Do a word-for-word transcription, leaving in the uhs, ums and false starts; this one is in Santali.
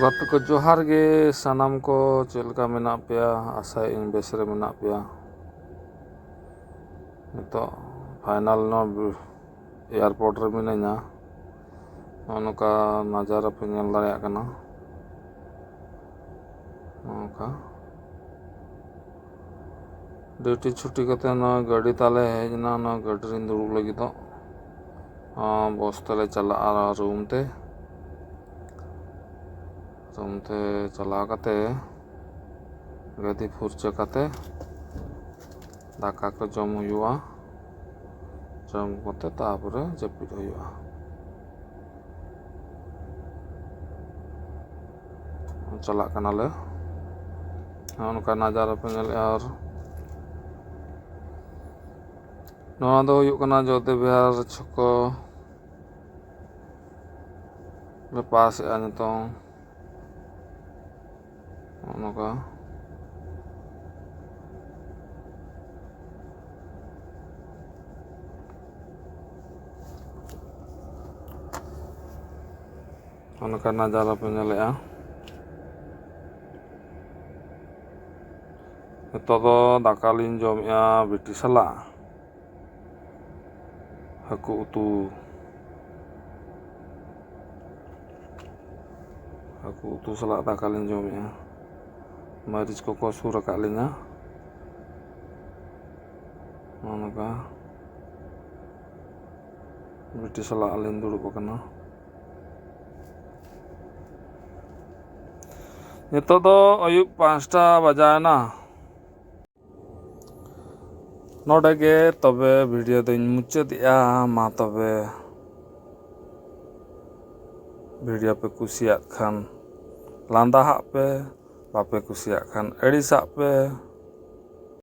ᱜᱟᱛᱮ ᱠᱚ ᱡᱚᱦᱟᱨ ᱜᱮ, ᱥᱟᱱᱟᱢ ᱠᱚ ᱪᱮᱫ ᱞᱮᱠᱟ ᱢᱮᱱᱟᱜ ᱯᱮᱭᱟ? ᱟᱥᱟᱭᱟᱹᱧ ᱵᱮᱥ ᱨᱮ ᱢᱮᱱᱟᱜ ᱯᱮᱭᱟ᱾ ᱱᱤᱛᱚᱜ ᱯᱷᱟᱭᱱᱟᱞ ᱱᱚᱣᱟ ᱮᱭᱟᱨᱯᱳᱨᱴ ᱨᱮ ᱢᱤᱱᱟᱹᱧᱟ᱾ ᱱᱚᱜᱼᱚ ᱱᱚᱝᱠᱟ ᱱᱟᱡᱟᱨᱟ ᱯᱮ ᱧᱮᱞ ᱫᱟᱲᱮᱭᱟᱜ ᱠᱟᱱᱟ᱾ ᱱᱚᱜᱼᱚ ᱱᱚᱝᱠᱟ ᱰᱤᱭᱩᱴᱤ ᱪᱷᱩᱴᱤ ᱠᱟᱛᱮ ᱱᱚᱣᱟ ᱜᱟᱹᱰᱤ ᱛᱟᱞᱮ ᱦᱮᱡ ᱮᱱᱟ᱾ ᱱᱚᱣᱟ ᱜᱟᱹᱰᱤ ᱨᱤᱧ ᱫᱩᱲᱩᱵ ᱞᱟᱹᱜᱤᱫᱚᱜ᱾ ᱵᱚᱥ ᱛᱮᱞᱮ ᱪᱟᱞᱟᱜᱼᱟ ᱨᱩᱢ ᱛᱮ᱾ ᱨᱩᱢ ᱛᱮ ᱪᱟᱞᱟᱣ ᱠᱟᱛᱮ ᱜᱟᱹᱫᱤ ᱯᱷᱩᱨᱪᱟᱹ ᱠᱟᱛᱮ ᱫᱟᱠᱟ ᱠᱚ ᱡᱚᱢ ᱦᱩᱭᱩᱜᱼᱟ᱾ ᱡᱚᱢ ᱠᱟᱛᱮ ᱛᱟᱨᱯᱚᱨᱮ ᱡᱟᱹᱯᱤᱫ ᱦᱩᱭᱩᱜᱼᱟ᱾ ᱪᱟᱞᱟᱜ ᱠᱟᱱᱟᱞᱮ᱾ ᱱᱚᱜᱼᱚ ᱱᱚᱝᱠᱟ ᱱᱟᱡᱟᱨᱟ ᱯᱮ ᱧᱮᱞᱮᱫᱼᱟ᱾ ᱟᱨ ᱱᱚᱣᱟ ᱫᱚ ᱦᱩᱭᱩᱜ ᱠᱟᱱᱟ ᱡᱚᱭᱫᱮᱵ ᱵᱤᱦᱟᱨ ᱪᱷᱚᱠᱚ ᱞᱮ ᱯᱟᱥ ᱮᱫᱼᱟ ᱱᱤᱛᱚᱝ᱾ ᱱᱚᱜᱼᱚ ᱱᱚᱝᱠᱟ᱾ ᱱᱚᱜᱼᱚ ᱱᱚᱝᱠᱟ ᱱᱟᱡᱟᱨᱟ ᱯᱮ ᱧᱮᱞᱮᱫᱼᱟ᱾ ᱱᱤᱛᱚᱜ ᱫᱚ ᱫᱟᱠᱟ ᱞᱤᱧ ᱡᱚᱢᱮᱫᱼᱟ ᱵᱤᱴᱤ ᱥᱟᱞᱟᱜ᱾ ᱦᱟᱹᱠᱩ ᱩᱛᱩ, ᱦᱟᱹᱠᱩ ᱩᱛᱩ ᱥᱟᱞᱟᱜ ᱫᱟᱠᱟ ᱞᱤᱧ ᱡᱚᱢᱮᱫᱼᱟ᱾ ᱢᱟᱹᱨᱤᱪ ᱠᱚᱠᱚ ᱥᱩᱨ ᱟᱠᱟᱫ ᱞᱤᱧᱟ᱾ ᱱᱚᱜᱼᱚ ᱱᱚᱝᱠᱟ ᱵᱤᱴᱤ ᱥᱟᱞᱟᱜ ᱞᱤᱧ ᱫᱩᱲᱩᱵ ᱟᱠᱟᱱᱟ᱾ ᱱᱤᱛᱚᱜ ᱫᱚ ᱟᱹᱭᱩᱵ ᱯᱟᱸᱪᱴᱟ ᱵᱟᱡᱟᱣᱮᱱᱟ᱾ ᱱᱚᱰᱮ ᱜᱮ ᱛᱚᱵᱮ ᱵᱷᱤᱰᱤᱭᱳ ᱫᱚᱧ ᱢᱩᱪᱟᱹᱫᱮᱜᱼᱟ᱾ ᱢᱟ ᱛᱚᱵᱮ ᱵᱷᱤᱰᱤᱭᱳ ᱯᱮ ᱠᱩᱥᱤᱭᱟᱜ ᱠᱷᱟᱱ ᱞᱟᱸᱫᱟ ᱦᱟᱜ ᱯᱮ, ᱵᱟᱯᱮ ᱠᱩᱥᱤᱭᱟᱜ ᱠᱷᱟᱱ ᱟᱹᱲᱤᱥᱟᱜ ᱯᱮ᱾